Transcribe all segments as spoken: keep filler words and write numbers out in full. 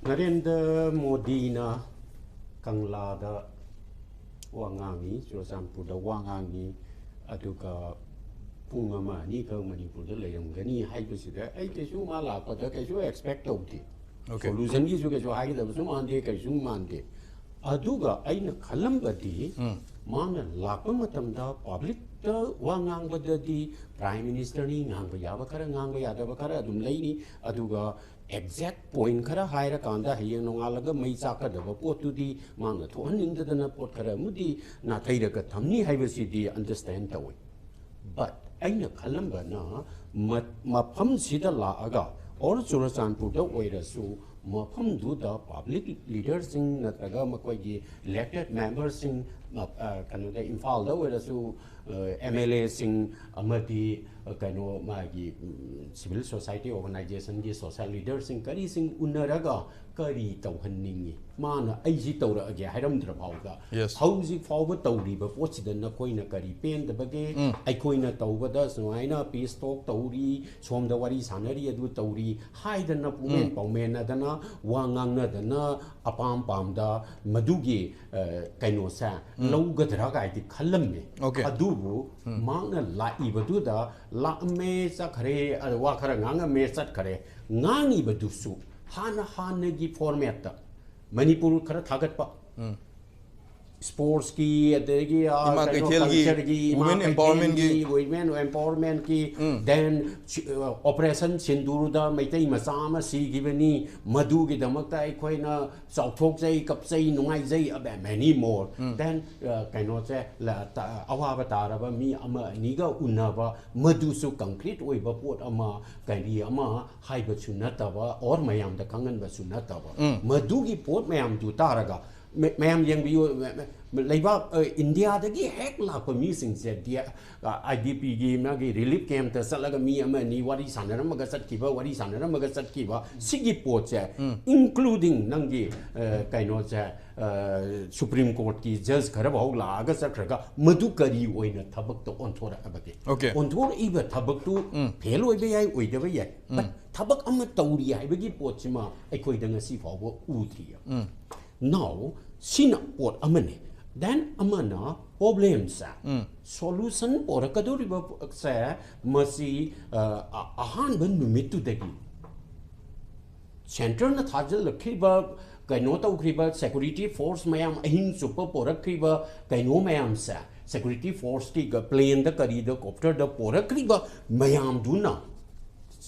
ꯅꯔꯦꯟꯗ꯭ꯔ ꯃꯣꯗꯤꯅ ꯀꯪꯂꯥꯗ ꯋꯥ ꯉꯥꯡꯉꯤ, ꯆꯨꯔꯆꯥꯟꯄꯨꯔꯗ ꯋꯥ ꯉꯥꯡꯉꯤ, ꯑꯗꯨꯒ ꯄꯨꯡ ꯑꯃ ꯑꯅꯤꯈꯛ ꯃꯅꯤꯄꯨꯔꯗ ꯂꯩꯔꯝꯒꯅꯤ ꯍꯥꯏꯕꯁꯤꯗ ꯑꯩ ꯀꯩꯁꯨ ꯃꯥ ꯂꯥꯛꯄꯗ ꯀꯩꯁꯨ ꯑꯦꯛꯁꯄꯦꯛ ꯇꯧꯗꯦ꯫ Okay. ꯁꯣꯂꯨꯁꯟꯒꯤꯁꯨ ꯀꯩꯁꯨ ꯍꯥꯏꯒꯗꯕꯁꯨ ꯃꯥꯟꯗꯦ, ꯀꯩꯁꯨ ꯃꯥꯟꯗꯦ꯫ ꯑꯗꯨꯒ ꯑꯩꯅ ꯈꯜꯂꯝꯕꯗꯤ ꯃꯥꯅ ꯂꯥꯛꯄ ꯃꯇꯝꯗ ꯄꯕ꯭ꯂꯤꯛꯇ ꯋꯥ ꯉꯥꯡꯕꯗꯗꯤ ꯄ꯭ꯔꯥꯏꯝ ꯃꯤꯅꯤꯁꯇꯔꯅꯤ, ꯉꯥꯡꯕ ꯌꯥꯕ ꯈꯔ, ꯉꯥꯡꯕ ꯌꯥꯗꯕ ꯈꯔ ꯑꯗꯨꯝ ꯂꯩꯅꯤ꯫ ꯑꯗꯨꯒ ꯑꯦꯛꯖꯦꯛ ꯄꯣꯏꯟ ꯈꯔ ꯍꯥꯏꯔꯀꯥꯟꯗ ꯍꯌꯦꯡ ꯅꯣꯡꯉꯥꯜꯂꯒ ꯃꯩ ꯆꯥꯛꯀꯗꯕ ꯄꯣꯠꯇꯨꯗꯤ ꯃꯥꯅ ꯊꯣꯛꯍꯟꯅꯤꯡꯗꯗꯅ ꯄꯣꯠ ꯈꯔ ꯑꯃꯗꯤ ꯅꯥꯊꯩꯔꯒ ꯊꯝꯅꯤ ꯍꯥꯏꯕꯁꯤꯗꯤ ꯑꯟꯗꯔꯁꯇꯦꯟ ꯇꯧꯏ꯫ ꯕꯠ ꯑꯩꯅ ꯈꯜꯂꯝꯕꯅ ꯃ- ꯃꯐꯝꯁꯤꯗ ꯂꯥꯛꯑꯒ ꯑꯣꯔ ꯆꯨꯔꯆꯥꯟꯄꯨꯔꯗ ꯑꯣꯏꯔꯁꯨ ꯃꯐꯝꯗꯨꯗ ꯄꯕ꯭ꯂꯤꯛ ꯂꯤꯗꯔꯁꯤꯡ ꯅꯠꯇ꯭ꯔꯒ ꯃꯈꯣꯏꯒꯤ ꯏꯂꯦꯛꯇꯦꯠ ꯃꯦꯝꯕꯔꯁꯤꯡ, ꯀꯩꯅꯣꯗ ꯏꯝꯐꯥꯜꯗ ꯑꯣꯏꯔꯁꯨ ꯑꯦꯝ ꯑꯦꯜ ꯑꯦꯁꯤꯡ ꯑꯃꯗꯤ ꯀꯩꯅꯣ ꯃꯥꯒꯤ ꯁꯤꯚꯤꯜ ꯁꯣꯁꯥꯏꯇꯤ ꯑꯣꯔꯒꯅꯥꯏꯖꯦꯁꯟꯒꯤ ꯁꯣꯁꯤꯌꯦꯜ ꯂꯤꯗꯔꯁꯤꯡ ꯀꯔꯤꯁꯤꯡ ꯎꯅꯔꯒ ꯀꯔꯤ ꯇꯧꯍꯟꯅꯤꯡꯉꯤ? ꯃꯥꯅ ꯑꯩꯁꯤ ꯇꯧꯔꯛꯑꯒꯦ ꯍꯥꯏꯔꯝꯗ꯭ꯔ ꯐꯥꯎꯗ Yes. ꯍꯧꯖꯤꯛ ꯐꯥꯎꯕ ꯇꯧꯔꯤꯕ ꯄꯣꯠꯁꯤꯗ ꯅꯈꯣꯏꯅ ꯀꯔꯤ ꯄꯦꯟꯗꯕꯒꯦ? ꯑꯩꯈꯣꯏꯅ ꯇꯧꯕꯗ ꯁꯨꯃꯥꯏꯅ ꯄꯤꯁ ꯇꯣꯛ ꯇꯧꯔꯤ, ꯁꯣꯝꯗ ꯋꯥꯔꯤ ꯁꯥꯟꯅꯔꯤ, ꯑꯗꯨ ꯇꯧꯔꯤ ꯍꯥꯏꯗꯅ ꯄꯨꯡꯃꯦꯟ ꯄꯥꯎꯃꯦꯟꯅꯗꯅ ꯋꯥ ꯉꯥꯡꯅꯗꯅ ꯑꯄꯥꯝ ꯄꯥꯝꯗ ꯃꯗꯨꯒꯤ ꯑ, ꯀꯩꯅꯣꯁꯦ ꯂꯧꯒꯗ꯭ꯔꯥ ꯀꯥꯏꯗꯤ ꯈꯜꯂꯝꯃꯦ꯫ Okay. ꯑꯗꯨꯕꯨ ꯃꯍꯥꯛꯅ ꯂꯥꯛꯏꯕꯗꯨꯗ ꯂꯥꯛꯑꯝꯃꯦ ꯆꯠꯈ꯭ꯔꯦ, ꯑ, ꯋꯥ ꯈꯔ ꯉꯥꯡꯉꯝꯃꯦ ꯆꯠꯈ꯭ꯔꯦ꯫ ꯉꯥꯡꯉꯤꯕꯗꯨꯁꯨ ꯍꯥꯟꯅ ꯍꯥꯟꯅꯒꯤ ꯐꯣꯔꯃꯦꯠꯇ ꯃꯅꯤꯄꯨꯔ ꯈꯔ ꯊꯥꯒꯠꯄ, ꯁ꯭ꯄꯣꯔꯠꯁꯀꯤ, ꯑꯗꯒꯤ ꯑ, ꯏꯃꯥ ꯀꯩꯅꯣ, ꯀꯩꯊꯦꯜꯒꯤ, ꯀꯜꯆꯔꯒꯤ, ꯏꯃꯥ women empowerment ꯀꯤ, ꯀꯩꯊꯦꯜꯒꯤ, ꯋꯤꯃꯦꯟ ꯑꯦꯝꯄꯥꯋꯔꯃꯦꯟꯀꯤ, then ꯑꯣꯄꯔꯦꯁꯟ ꯁꯤꯟꯗꯨꯔꯗ ꯃꯩꯇꯩ ꯃꯆꯥ ꯑꯃ ꯁꯤꯈꯤꯕꯅꯤ, ꯃꯗꯨꯒꯤꯗꯃꯛꯇ ꯑꯩꯈꯣꯏꯅ ꯆꯥꯎꯊꯣꯛꯆꯩ, ꯀꯞꯆꯩ, ꯅꯨꯡꯉꯥꯏꯖꯩ, ꯑꯕ ꯃꯦꯅꯤ ꯃꯣꯔ꯫ ꯗꯦꯟ ꯀꯩꯅꯣꯁꯦ, ꯂ- ꯇ- ꯑꯋꯥꯕ ꯇꯥꯔꯕ ꯃꯤ ꯑꯃ ꯑꯅꯤꯒ ꯎꯅꯕ, ꯃꯗꯨꯁꯨ ꯀꯪꯀ꯭ꯔꯤꯠ ꯑꯣꯏꯕ ꯄꯣꯠ ꯑꯃ, ꯀꯔꯤ ꯑꯃ ꯍꯥꯏꯕꯁꯨ ꯅꯠꯇꯕ, ꯑꯣꯔ ꯃꯌꯥꯝꯗ ꯈꯪꯍꯟꯕꯁꯨ ꯅꯠꯇꯕ, ꯃꯗꯨꯒꯤ ꯄꯣꯠ ꯃꯌꯥꯝꯗꯨ ꯇꯥꯔꯒ ꯃ- ꯃꯌꯥꯝ ꯌꯦꯡꯕꯤꯌꯨ, ꯃ- ꯃ- ꯂꯩꯕꯥꯛ, ꯑ, ꯏꯟꯗꯤꯌꯥꯗꯒꯤ ꯍꯦꯛ ꯂꯥꯛꯄ ꯃꯤꯁꯤꯡꯁꯦ ꯗꯤ-, ꯑ, ꯑꯥꯏ ꯗꯤ ꯄꯤꯒꯤ ꯃꯥꯒꯤ ꯔꯤꯂꯤꯐ ꯀꯦꯝꯞꯇ ꯆꯠꯂꯒ ꯃꯤ ꯑꯃ ꯑꯅꯤ ꯋꯥꯔꯤ ꯁꯥꯟꯅꯔꯝꯃꯒ ꯆꯠꯈꯤꯕ, ꯋꯥꯔꯤ ꯁꯥꯟꯅꯔꯝꯃꯒ ꯆꯠꯈꯤꯕ, ꯁꯤꯒꯤ ꯄꯣꯠꯁꯦ, ꯏꯟꯀ꯭ꯂꯨꯗꯤꯡ ꯅꯪꯒꯤ, ꯑ, ꯀꯩꯅꯣꯁꯦ, ꯁꯨꯄ꯭ꯔꯤꯝ ꯀꯣꯔꯠꯀꯤ ꯖꯖ ꯈꯔꯐꯥꯎ ꯂꯥꯛꯑꯒ ꯆꯠꯈ꯭ꯔꯒ, ꯃꯗꯨ ꯀꯔꯤ ꯑꯣꯏꯅ ꯊꯕꯛꯇ ꯑꯣꯟꯊꯣꯔꯛꯑꯕꯒꯦ? Okay. ꯑꯣꯟꯊꯣꯔꯛꯏꯕ ꯊꯕꯛꯇꯨ ꯐꯦꯜ ꯑꯣꯏꯕ ꯌꯥꯏ, ꯑꯣꯏꯗꯕ ꯌꯥꯏ, but ꯊꯕꯛ ꯑꯃ ꯇꯧꯔꯤ ꯍꯥꯏꯕꯒꯤ ꯄꯣꯠꯁꯤꯃ ꯑꯩꯈꯣꯏꯗ ꯉꯁꯤ ꯐꯥꯎꯕ ꯎꯗ꯭ꯔꯤꯌꯦ꯫ Now, ꯁꯤꯅ ꯄꯣꯠ ꯑꯃꯅꯤ꯫ Then ꯑꯃꯅ ꯄ꯭ꯔꯣꯕ꯭ꯂꯦꯝꯁꯦ, ꯁꯣꯂꯨꯁꯟ ꯄꯣꯔꯛꯀꯗꯧꯔꯤꯕꯁꯦ, ꯃꯁꯤ, ꯑ, ꯑ- ꯑꯍꯥꯟꯕ ꯅꯨꯃꯤꯠꯇꯨꯗꯒꯤ ꯁꯦꯟꯇꯔꯅ ꯊꯥꯖꯤꯜꯂꯛꯈꯤꯕ, ꯀꯩꯅꯣ ꯇꯧꯈ꯭ꯔꯤꯕ ꯁꯦꯀ꯭ꯌꯨꯔꯤꯇꯤ ꯐꯣꯔꯁ ꯃꯌꯥꯝ, ꯑꯍꯤꯡ ꯆꯨꯞꯄ ꯄꯣꯔꯛꯈ꯭ꯔꯤꯕ ꯀꯩꯅꯣ ꯃꯌꯥꯝꯁꯦ, ꯁꯦꯀ꯭ꯌꯨꯔꯤꯇꯤ ꯐꯣꯔꯁꯀꯤ ꯄ꯭ꯂꯦꯟꯗ, ꯀꯔꯤꯗ, ꯀꯣꯞꯇꯔꯗ ꯄꯣꯔꯛꯈ꯭ꯔꯤꯕ ꯃꯌꯥꯝꯗꯨꯅ,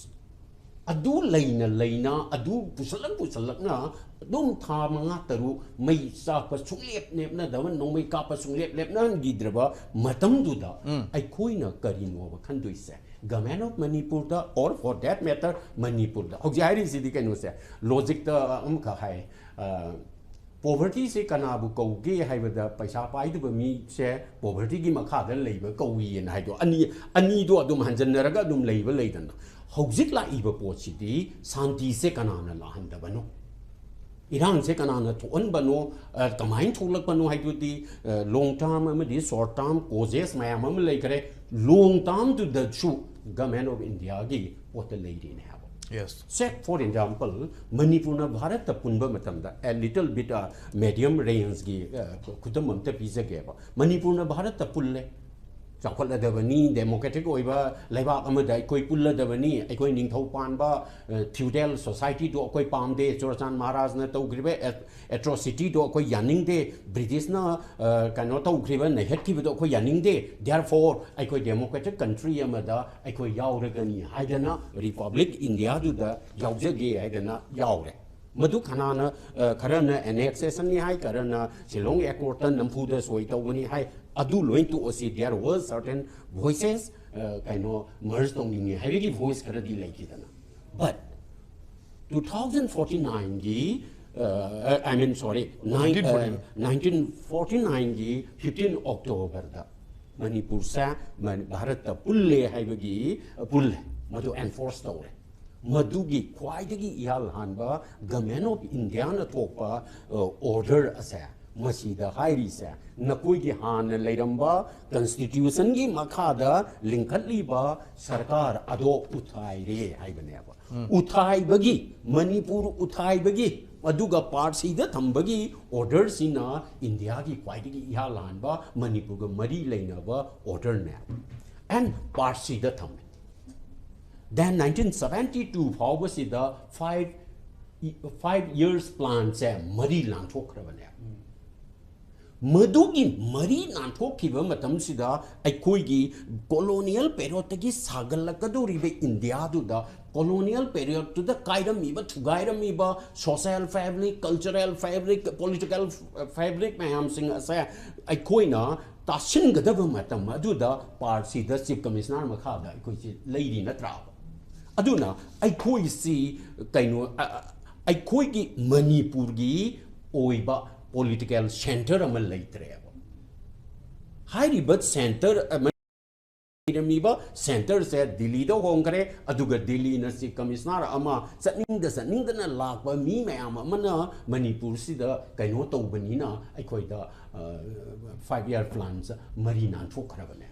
ꯑꯗꯨ ꯂꯩꯅ ꯂꯩꯅ, ꯑꯗꯨ ꯄꯨꯁꯜꯂꯛ ꯄꯨꯁꯜꯂꯛꯅ ꯑꯗꯨꯝ ꯊꯥ ꯃꯉꯥ ꯇꯔꯨꯛ ꯃꯩ ꯆꯥꯛꯄ ꯁꯨꯡꯂꯦꯞ ꯂꯦꯞꯅꯗꯕ, ꯅꯣꯡꯃꯩ ꯀꯥꯞꯄ ꯁꯨꯡꯂꯦꯞ ꯂꯦꯞꯅꯍꯟꯈꯤꯗ꯭ꯔꯕ ꯃꯇꯝꯗꯨꯗ, ꯑꯩꯈꯣꯏꯅ ꯀꯔꯤꯅꯣꯕ ꯈꯟꯗꯣꯏꯁꯦ? Government of ꯃꯅꯤꯄꯨꯔꯗ, or for that matter, ꯃꯅꯤꯄꯨꯔꯗ ꯍꯧꯖꯤꯛ ꯍꯥꯏꯔꯤꯁꯤꯗꯤ ꯀꯩꯅꯣꯁꯦ, ꯂꯣꯖꯤꯛꯇ ꯑꯃꯈꯛ ꯍꯥꯏ, ꯄꯣꯚꯔꯇꯤꯁꯦ ꯀꯅꯥꯕꯨ ꯀꯧꯒꯦ ꯍꯥꯏꯕꯗ, ꯄꯩꯁꯥ ꯄꯥꯏꯗꯕ ꯃꯤꯁꯦ ꯄꯣꯚꯔꯇꯤꯒꯤ ꯃꯈꯥꯗ ꯂꯩꯕ ꯀꯧꯏꯅ ꯍꯥꯏꯗꯣ, ꯑꯅꯤ, ꯑꯅꯤꯗꯣ ꯑꯗꯨꯝ ꯍꯟꯖꯟꯅꯔꯒ ꯑꯗꯨꯝ ꯂꯩꯕ ꯂꯩꯗꯅ꯫ ꯍꯧꯖꯤꯛ ꯂꯥꯛꯏꯕ ꯄꯣꯠꯁꯤꯗꯤ ꯁꯥꯟꯇꯤꯁꯦ ꯀꯅꯥꯅ ꯂꯥꯛꯍꯟꯗꯕꯅꯣ? ꯏꯔꯥꯡꯁꯦ ꯀꯅꯥꯅ ꯊꯣꯛꯍꯟꯕꯅꯣ? ꯑ, ꯀꯃꯥꯏꯅ ꯊꯣꯛꯂꯛꯄꯅꯣ ꯍꯥꯏꯗꯨꯗꯤ, ꯂꯣꯡ ꯇꯥꯔꯝ ꯑꯃꯗꯤ ꯁꯣꯔꯠ ꯇꯥꯔꯝ ꯀꯣꯖꯦꯁ ꯃꯌꯥꯝ ꯑꯃ ꯂꯩꯈ꯭ꯔꯦ꯫ ꯂꯣꯡ ꯇꯥꯔꯝꯗꯨꯗꯁꯨ Government of India ꯒꯤ ꯄꯣꯠꯇ ꯂꯩꯔꯤꯅꯦ ꯍꯥꯏꯕ꯫ Yes. Say, for example, ꯃꯅꯤꯄꯨꯔꯅ ꯚꯥꯔꯠꯇ ꯄꯨꯟꯕ ꯃꯇꯝꯗ, a little bit, uh, medium range ꯒꯤ, uh, ꯈꯨꯗꯝ ꯑꯝꯇ ꯄꯤꯖꯒꯦꯕ꯫ ꯃꯅꯤꯄꯨꯔꯅ ꯚꯥꯔꯠꯇ ꯄꯨꯜꯂꯦ, ꯆꯥꯎꯈꯠꯂꯗꯕꯅꯤ, ꯗꯦꯃꯣꯀ꯭ꯔꯦꯇꯤꯛ ꯑꯣꯏꯕ ꯂꯩꯕꯥꯛ ꯑꯃꯗ ꯑꯩꯈꯣꯏ ꯄꯨꯜꯂꯗꯕꯅꯤ, ꯑꯩꯈꯣꯏ ꯅꯤꯡꯊꯧ ꯄꯥꯟꯕ, uh, feudal society ꯗꯣ ꯑꯩꯈꯣꯏ ꯄꯥꯝꯗꯦ, ꯆꯨꯔꯆꯥꯟ ꯃꯍꯥꯔꯥꯖꯅ ꯇꯧꯈ꯭ꯔꯤꯕ ꯑꯦ- ꯑꯦꯇ꯭ꯔꯣꯁꯤꯇꯤꯗꯣ ꯑꯩꯈꯣꯏ ꯌꯥꯅꯤꯡꯗꯦ, ꯕ꯭ꯔꯤꯇꯤꯁꯅ, ꯑ, ꯀꯩꯅꯣ ꯇꯧꯈ꯭ꯔꯤꯕ, ꯅꯩꯍꯠꯈꯤꯕꯗꯣ ꯑꯩꯈꯣꯏ ꯌꯥꯅꯤꯡꯗꯦ, therefore ꯑꯩꯈꯣꯏ ꯗꯦꯃꯣꯀ꯭ꯔꯦꯇꯤꯛ ꯀꯟꯇ꯭ꯔꯤ ꯑꯃꯗ ꯑꯩꯈꯣꯏ ꯌꯥꯎꯔꯒꯅꯤ ꯍꯥꯏꯗꯅ ꯔꯤꯄꯕ꯭ꯂꯤꯛ ꯏꯟꯗꯤꯌꯥꯗꯨꯗ ꯌꯥꯎꯖꯒꯦ ꯍꯥꯏꯗꯅ ꯌꯥꯎꯔꯦ꯫ ꯃꯗꯨ ꯀꯅꯥꯅ, ꯑ, ꯈꯔꯅ ꯑꯦꯅꯦꯛꯁꯦꯁꯟꯅꯤ ꯍꯥꯏ, ꯈꯔꯅ ꯁꯤꯂꯣꯡ ꯑꯦꯀꯣꯔꯠꯇ ꯅꯝꯐꯨꯗ ꯁꯣꯏ ꯇꯧꯕꯅꯤ ꯍꯥꯏ, ꯑꯗꯨ ꯂꯣꯏ ꯇꯣꯛꯑꯁꯤ, there were certain voices, ꯑ, ꯀꯩꯅꯣ, ꯃꯔꯖ ꯇꯧꯅꯤꯡꯉꯤ ꯍꯥꯏꯕꯒꯤ ꯚꯣꯏꯁ ꯈꯔꯗꯤ ꯂꯩꯈꯤꯗꯅ꯫ But two thousand forty nine ꯒꯤ ꯑꯥꯏ ꯃꯤꯟ ꯁꯣꯔꯤ, ꯅꯥꯏꯟꯇꯤꯟ ꯐꯣꯔꯇꯤ ꯅꯥꯏꯟꯒꯤ ꯐꯤꯐꯇꯤꯟ ꯑꯣꯛꯇꯣꯕꯔꯗ ꯃꯅꯤꯄꯨꯔꯁꯦ ꯃꯅꯤ- ꯚꯥꯔꯠꯇ ꯄꯨꯜꯂꯦ ꯍꯥꯏꯕꯒꯤ, ꯄꯨꯜꯂꯦ, ꯃꯗꯨ ꯑꯦꯟꯐꯣꯔꯁ ꯇꯧꯔꯦ꯫ ꯃꯗꯨꯒꯤ ꯈ꯭ꯋꯥꯏꯗꯒꯤ ꯏꯍꯥꯟ ꯍꯥꯟꯕ ꯒꯃꯦꯟ ꯑꯣꯐ ꯏꯟꯗꯤꯌꯥꯅ ꯊꯣꯛꯄ ꯑꯣꯔꯗꯔ ꯑꯁꯦ, ꯃꯁꯤꯗ ꯍꯥꯏꯔꯤꯁꯦ, ꯅꯈꯣꯏꯒꯤ ꯍꯥꯟꯅ ꯂꯩꯔꯝꯕ ꯀꯟꯁꯇꯤꯇ꯭ꯌꯨꯁꯟꯒꯤ ꯃꯈꯥꯗ ꯂꯤꯡꯈꯠꯂꯤꯕ ꯁꯔꯀꯥꯔ ꯑꯗꯣ ꯎꯊꯥꯏꯔꯦ ꯍꯥꯏꯕꯅꯦꯕ꯫ ꯎꯊꯥꯏꯕꯒꯤ, ꯃꯅꯤꯄꯨꯔ ꯎꯊꯥꯏꯕꯒꯤ, ꯑꯗꯨꯒ ꯄꯥꯔꯠ ꯁꯤꯗ ꯊꯝꯕꯒꯤ ꯑꯣꯔꯗꯔꯁꯤꯅ ꯏꯟꯗꯤꯌꯥꯒꯤ ꯈ꯭ꯋꯥꯏꯗꯒꯤ ꯏꯍꯥꯟ ꯍꯥꯟꯕ ꯃꯅꯤꯄꯨꯔꯒ ꯃꯔꯤ ꯂꯩꯅꯕ ꯑꯣꯔꯗꯔꯅꯦ꯫ ꯑꯦꯟ ꯄꯥꯔꯠ ꯁꯤꯗ ꯊꯝꯃꯦ꯫ ꯗꯦꯟ ꯅꯥꯏꯟꯇꯤꯟ ꯁꯕꯦꯟꯇꯤ ꯇꯨ ꯐꯥꯎꯕꯁꯤꯗ ꯐꯥꯏꯚ, ꯐꯥꯏꯚ ꯌꯔꯁ ꯄ꯭ꯂꯥꯟꯁꯦ ꯃꯔꯤ ꯂꯥꯟꯊꯣꯛꯈ꯭ꯔꯕꯅꯦ꯫ ꯃꯗꯨꯒꯤ ꯃꯔꯤ ꯅꯥꯟꯊꯣꯛꯈꯤꯕ ꯃꯇꯝꯁꯤꯗ, ꯑꯩꯈꯣꯏꯒꯤ ꯀꯣꯂꯣꯅꯤꯌꯦꯜ ꯄꯦꯔꯤꯌꯣꯗꯇꯒꯤ ꯁꯥꯒꯠꯂꯛꯀꯗꯧꯔꯤꯕ ꯏꯟꯗꯤꯌꯥꯗꯨꯗ, ꯀꯣꯂꯣꯅꯤꯌꯦꯜ ꯄꯦꯔꯤꯌꯣꯗꯇꯨꯗ ꯀꯥꯏꯔꯝꯃꯤꯕ, ꯊꯨꯒꯥꯏꯔꯝꯃꯤꯕ social fabric, cultural fabric, political fabric ꯃꯌꯥꯝꯁꯤꯡ ꯑꯁꯦ ꯑꯩꯈꯣꯏꯅ ꯇꯥꯁꯤꯟꯒꯗꯕ ꯃꯇꯝ ꯑꯗꯨꯗ, ꯄꯥꯔꯠ ꯁꯤꯗ ꯆꯤꯐ ꯀꯃꯤꯁꯅꯔ ꯃꯈꯥꯗ ꯑꯩꯈꯣꯏꯁꯤ ꯂꯩꯔꯤ ꯅꯠꯇ꯭ꯔꯥ? ꯑꯗꯨꯅ ꯑꯩꯈꯣꯏꯁꯤ ꯀꯩꯅꯣ, ꯑ, ꯑ, ꯑꯩꯈꯣꯏꯒꯤ ꯃꯅꯤꯄꯨꯔꯒꯤ ꯑꯣꯏꯕ ꯄꯣꯂꯤꯇꯤꯀꯦꯜ ꯁꯦꯟꯇꯔ ꯑꯃ ꯂꯩꯇ꯭ꯔꯦꯕ꯫ ꯍꯥꯏꯔꯤꯕ ꯁꯦꯟꯇꯔ ꯑꯃ, ꯂꯩꯔꯝꯃꯤꯕ ꯁꯦꯟꯇꯔꯁꯦ ꯗꯤꯜꯂꯤꯗ ꯍꯣꯡꯈ꯭ꯔꯦ꯫ ꯑꯗꯨꯒ ꯗꯤꯜꯂꯤꯅ ꯆꯤꯐ ꯀꯃꯤꯁꯅꯔ ꯑꯃ, ꯆꯠꯅꯤꯡꯗ ꯆꯠꯅꯤꯡꯗꯅ ꯂꯥꯛꯄ ꯃꯤ ꯃꯌꯥꯝ ꯑꯃꯅ ꯃꯅꯤꯄꯨꯔꯁꯤꯗ ꯀꯩꯅꯣ ꯇꯧꯕꯅꯤꯅ, ꯑꯩꯈꯣꯏꯗ, ꯑ, ꯐꯥꯏꯚ ꯏꯌꯔ ꯄ꯭ꯂꯥꯟꯁꯦ ꯃꯔꯤ ꯅꯥꯟꯊꯣꯛꯈ꯭ꯔꯕꯅꯦ꯫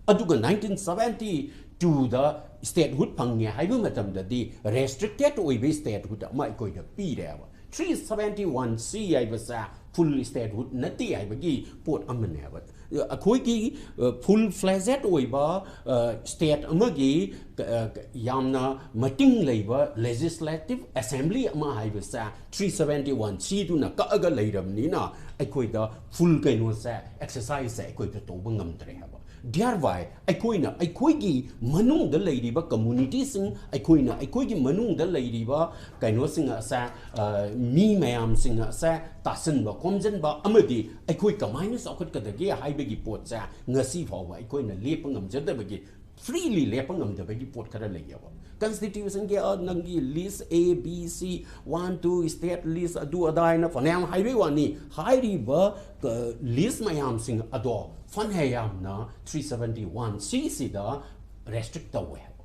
ꯑꯗꯨꯒ ꯅꯥꯏꯟꯇꯤꯟ ꯁꯕꯦꯟꯇꯤ ꯇꯨꯗ ꯁ꯭ꯇꯦꯠꯍꯨꯗ ꯐꯪꯉꯦ ꯍꯥꯏꯕ ꯃꯇꯝꯗꯗꯤ, ꯔꯦꯁꯇ꯭ꯔꯤꯛꯇꯦꯠ ꯑꯣꯏꯕ ꯁ꯭ꯇꯦꯠꯍꯨꯗ ꯑꯃ ꯑꯩꯈꯣꯏꯗ ꯄꯤꯔꯦꯕ꯫ ꯊ꯭ꯔꯤ ꯁꯕꯦꯟꯇꯤ ꯋꯥꯟ ꯁꯤ ꯍꯥꯏꯕꯁꯦ ꯐꯨꯜ ꯁ꯭ꯇꯦꯠꯍꯨꯗ ꯅꯠꯇꯦ ꯍꯥꯏꯕꯒꯤ ꯄꯣꯠ ꯑꯃꯅꯦꯕ꯫ ꯑꯩꯈꯣꯏꯒꯤ, ꯑ, ꯐꯨꯜ ꯐ꯭ꯂꯦꯖꯦꯠ ꯑꯣꯏꯕ, ꯑ, ꯁ꯭ꯇꯦꯠ ꯑꯃꯒꯤ, ꯑ, ꯌꯥꯝꯅ ꯃꯇꯤꯡ ꯂꯩꯕ ꯂꯦꯖꯤꯁꯂꯦꯇꯤꯚ ꯑꯦꯁꯦꯝꯕ꯭ꯂꯤ ꯑꯃ ꯍꯥꯏꯕꯁꯦ ꯊ꯭ꯔꯤ ꯁꯕꯦꯟꯇꯤ ꯋꯥꯟ ꯁꯤꯗꯨꯅ ꯀꯛꯑꯒ ꯂꯩꯔꯕꯅꯤꯅ, ꯑꯩꯈꯣꯏꯗ ꯐꯨꯜ ꯀꯩꯅꯣꯁꯦ, ꯑꯦꯛꯁꯔꯁꯥꯏꯁꯁꯦ ꯑꯩꯈꯣꯏꯗ ꯇꯧꯕ ꯉꯝꯗ꯭ꯔꯦ ꯍꯥꯏꯕ꯫ Thereby ꯑꯩꯈꯣꯏꯅ ꯑꯩꯈꯣꯏꯒꯤ ꯃꯅꯨꯡꯗ ꯂꯩꯔꯤꯕ ꯀꯝꯃꯨꯅꯤꯇꯤꯁꯤꯡ, ꯑꯩꯈꯣꯏꯅ ꯑꯩꯈꯣꯏꯒꯤ ꯃꯅꯨꯡꯗ ꯂꯩꯔꯤꯕ ꯀꯩꯅꯣꯁꯤꯡ ꯑꯁꯦ, ꯑ, ꯃꯤ ꯃꯌꯥꯝꯁꯤꯡ ꯑꯁꯦ ꯇꯥꯁꯤꯟꯕ ꯈꯣꯝꯖꯤꯟꯕ ꯑꯃꯗꯤ ꯑꯩꯈꯣꯏ ꯀꯃꯥꯏꯅ ꯆꯥꯎꯈꯠꯀꯗꯒꯦ ꯍꯥꯏꯕꯒꯤ ꯄꯣꯠꯁꯦ ꯉꯁꯤ ꯐꯥꯎꯕ ꯑꯩꯈꯣꯏꯅ ꯂꯦꯞꯄ ꯉꯝꯖꯗꯕꯒꯤ, ꯐ꯭ꯔꯤꯂꯤ ꯂꯦꯞꯄ ꯉꯝꯗꯕꯒꯤ ꯄꯣꯠ ꯈꯔ ꯂꯩꯌꯦꯕ꯫ Constitution ꯒꯤ, ꯑ, ꯅꯪꯒꯤ list A, B, C, one, two, state list, ꯑꯗꯨ ꯑꯗꯥ ꯍꯥꯏꯅ ꯐꯅꯌꯥꯝ ꯍꯥꯏꯕꯩ ꯋꯥꯅꯤ, ꯍꯥꯏꯔꯤꯕ, ꯑ, list ꯃꯌꯥꯝꯁꯤꯡ ꯑꯗꯣ ꯐꯅ ꯌꯥꯝꯅ three seventy one C ꯁꯤꯗ restrict ꯇꯧꯋꯦ ꯍꯥꯏꯕ꯫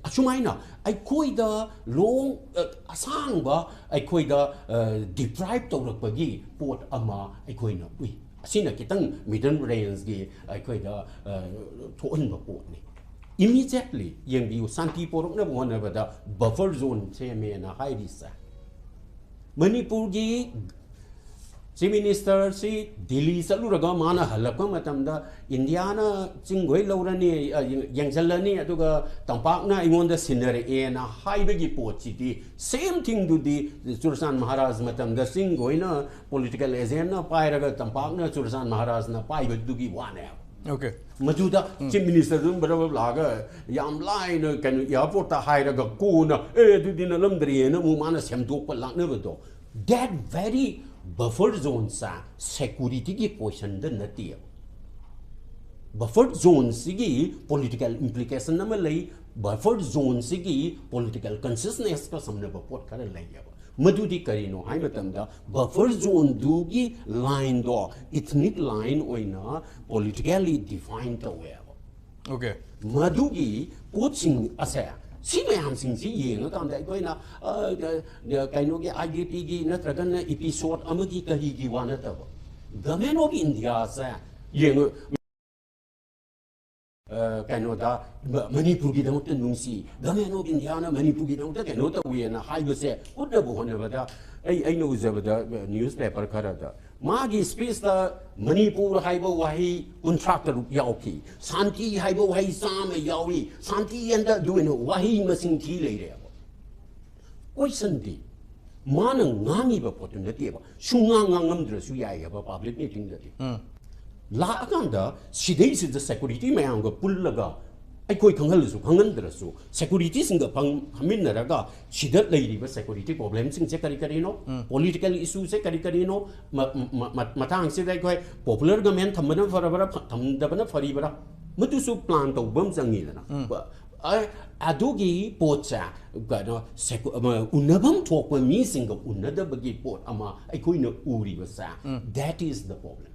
ꯑꯁꯨꯃꯥꯏꯅ ꯑꯩꯈꯣꯏꯗ long, ꯑ, ꯑꯁꯥꯡꯕ ꯑꯩꯈꯣꯏꯗ, ꯑ, deprive ꯇꯧꯔꯛꯄꯒꯤ ꯄꯣꯠ ꯑꯃ ꯑꯩꯈꯣꯏꯅ ꯎꯏ꯫ ꯑꯁꯤꯅ ꯈꯤꯇꯪ middle range ꯀꯤ ꯑꯩꯈꯣꯏꯗ, ꯑ, ꯊꯣꯛꯍꯟꯕ ꯄꯣꯠꯅꯤ꯫ Immediately ꯌꯦꯡꯕꯤꯌꯨ, ꯁꯥꯟꯇꯤ ꯄꯣꯔꯛꯅꯕ ꯍꯣꯠꯅꯕꯗ buffer zone ꯁꯦꯝꯃꯦꯅ ꯍꯥꯏꯔꯤꯁꯦ꯫ ꯃꯅꯤꯄꯨꯔꯒꯤ Chief Minister ꯁꯤ ꯗꯤꯜꯂꯤ ꯆꯠꯂꯨꯔꯒ ꯃꯥꯅ ꯍꯜꯂꯛꯄ ꯃꯇꯝꯗ ꯏꯟꯗꯤꯌꯥꯅ ꯆꯤꯡꯈꯣꯏ ꯂꯧꯔꯅꯤ, ꯑ, ꯌꯦꯡꯁꯤꯜꯂꯅꯤ, ꯑꯗꯨꯒ ꯇꯝꯄꯥꯛꯅ ꯑꯩꯉꯣꯟꯗ ꯁꯤꯟꯅꯔꯛꯑꯦꯅ ꯍꯥꯏꯕꯒꯤ ꯄꯣꯠꯁꯤꯗꯤ same thing ꯗꯨꯗꯤ ꯆꯨꯔꯆꯥꯟ ꯃꯍꯥꯔꯥꯖ ꯃꯇꯝꯗ ꯆꯤꯡꯈꯣꯏꯅ political agent ꯅ ꯄꯥꯏꯔꯒ ꯇꯝꯄꯥꯛꯅ ꯆꯨꯔꯆꯥꯟ ꯃꯍꯥꯔꯥꯖꯅ ꯄꯥꯏꯕꯗꯨꯒꯤ ꯋꯥꯅꯦꯕ꯫ Okay. ꯃꯗꯨꯗ Chief Minister ꯗꯨ ꯕꯔꯕꯔ ꯂꯥꯛꯑꯒ ꯌꯥꯝ ꯂꯥꯏꯅ ꯀꯩꯅꯣ airport ꯇ ꯍꯥꯏꯔꯒ ꯀꯣꯟꯅ, "ꯑꯦ, ꯑꯗꯨꯗꯤ ꯅꯠꯂꯝꯗ꯭ꯔꯦꯅ" ꯑꯃꯨꯛ ꯃꯥꯅ ꯁꯦꯝꯗꯣꯛꯄ ꯂꯥꯛꯅꯕꯗꯣ, that very buffer zone say security ꯒꯤ question ꯗ ꯅꯠꯇꯦꯕ꯫ Buffer zone ꯁꯤꯒꯤ political implication ꯑꯃ ꯂꯩ, buffer zone ꯁꯤꯒꯤ political consciousness ꯀ ꯁꯝꯅꯕ ꯄꯣꯠ ꯈꯔ ꯂꯩꯌꯦꯕ꯫ ꯃꯗꯨꯗꯤ ꯀꯔꯤꯅꯣ ꯍꯥꯏ ꯃꯇꯝꯗ, buffer zone ꯗꯨꯒꯤ line ꯗꯣ ethnic line ꯑꯣꯏꯅ politically define ꯇꯧꯋꯦꯕ꯫ Okay. ꯃꯗꯨꯒꯤ ꯄꯣꯠꯁꯤꯡ ꯑꯁꯦ, ꯁꯤ ꯃꯌꯥꯝꯁꯤꯡꯁꯤ ꯌꯦꯡꯉꯀꯥꯟꯗ ꯑꯩꯈꯣꯏꯅ, ꯑ, ꯑ, ꯀꯩꯅꯣꯒꯤ I D P ꯒꯤ ꯅꯠꯇ꯭ꯔꯒꯅ episode ꯑꯃꯒꯤ ꯀꯔꯤꯒꯤ ꯋꯥ ꯅꯠꯇꯕ, Government of India ꯁꯦ ꯌꯦꯡꯉꯨ꯫ ꯑ, ꯀꯩꯅꯣꯗ, ꯃ-, ꯃꯅꯤꯄꯨꯔꯒꯤꯗꯃꯛꯇ ꯅꯨꯡꯁꯤ, Government of India ꯅ ꯃꯅꯤꯄꯨꯔꯒꯤꯗꯃꯛꯇ ꯀꯩꯅꯣ ꯇꯧꯋꯦꯅ ꯍꯥꯏꯕꯁꯦ ꯎꯠꯅꯕ ꯍꯣꯠꯅꯕꯗ ꯑꯩ, ꯑꯩꯅ ꯎꯖꯕꯗ, ꯑ, newspaper ꯈꯔꯗ ꯃꯥꯒꯤ speech ꯇ ꯃꯅꯤꯄꯨꯔ ꯍꯥꯏꯕ ꯋꯥꯍꯩ ꯀꯨꯟꯊ꯭ꯔꯥ ꯇꯔꯨꯛ ꯌꯥꯎꯈꯤ, ꯁꯥꯟꯇꯤ ꯍꯥꯏꯕ ꯋꯥꯍꯩ ꯆꯥꯝꯃ ꯌꯥꯎꯏ, ꯁꯥꯟꯇꯤ and ꯑꯗꯨ ꯑꯣꯏꯅ ꯋꯥꯍꯩ ꯃꯁꯤꯡ ꯊꯤ ꯂꯩꯔꯦꯕ꯫ Question ꯗꯤ ꯃꯥꯅ ꯉꯥꯡꯉꯤꯕ ꯄꯣꯠꯇꯨ ꯅꯠꯇꯦꯕ, ꯁꯨꯡꯉꯥꯡ ꯉꯥꯡꯉꯝꯗ꯭ꯔꯁꯨ ꯌꯥꯏꯑꯕ public meeting ꯗꯗꯤ꯫ ꯂꯥꯛꯑꯀꯥꯟꯗ ꯁꯤꯗꯩꯁꯤꯗ security ꯃꯌꯥꯝꯒ ꯄꯨꯜꯂꯒ ꯑꯩꯈꯣꯏ ꯈꯪꯍꯜꯂꯁꯨ ꯈꯪꯍꯟꯗ꯭ꯔꯁꯨ security ꯁꯤꯡꯒ ꯐꯝ-, ꯐꯝꯃꯤꯟꯅꯔꯒ ꯁꯤꯗ ꯂꯩꯔꯤꯕ security problem ꯁꯤꯡꯁꯦ ꯀꯔꯤ ꯀꯔꯤꯅꯣ, political issue ꯁꯦ ꯀꯔꯤ ꯀꯔꯤꯅꯣ, ꯃ-, ꯃ-, ꯃ-, ꯃꯇꯥꯡꯁꯤꯗ ꯑꯩꯈꯣꯏ popular government ꯊꯝꯕꯅ ꯐꯔꯕ꯭ꯔꯥ, ꯐ-, ꯊꯝꯗꯕꯅ ꯐꯔꯤꯕ꯭ꯔꯥ, ꯃꯗꯨꯁꯨ plan ꯇꯧꯕ ꯑꯃ ꯆꯪꯉꯤꯗꯅ꯫ ꯕ-, ꯑ-, ꯑꯗꯨꯒꯤ ꯄꯣꯠꯁꯦ ꯀꯩꯅꯣ, ꯁꯦꯀꯨ-, ꯑꯃ, ꯎꯅꯐꯝ ꯊꯣꯛꯄ ꯃꯤꯁꯤꯡꯒ ꯎꯅꯗꯕꯒꯤ ꯄꯣꯠ ꯑꯃ ꯑꯩꯈꯣꯏꯅ ꯎꯔꯤꯕꯁꯦ, that is the problem.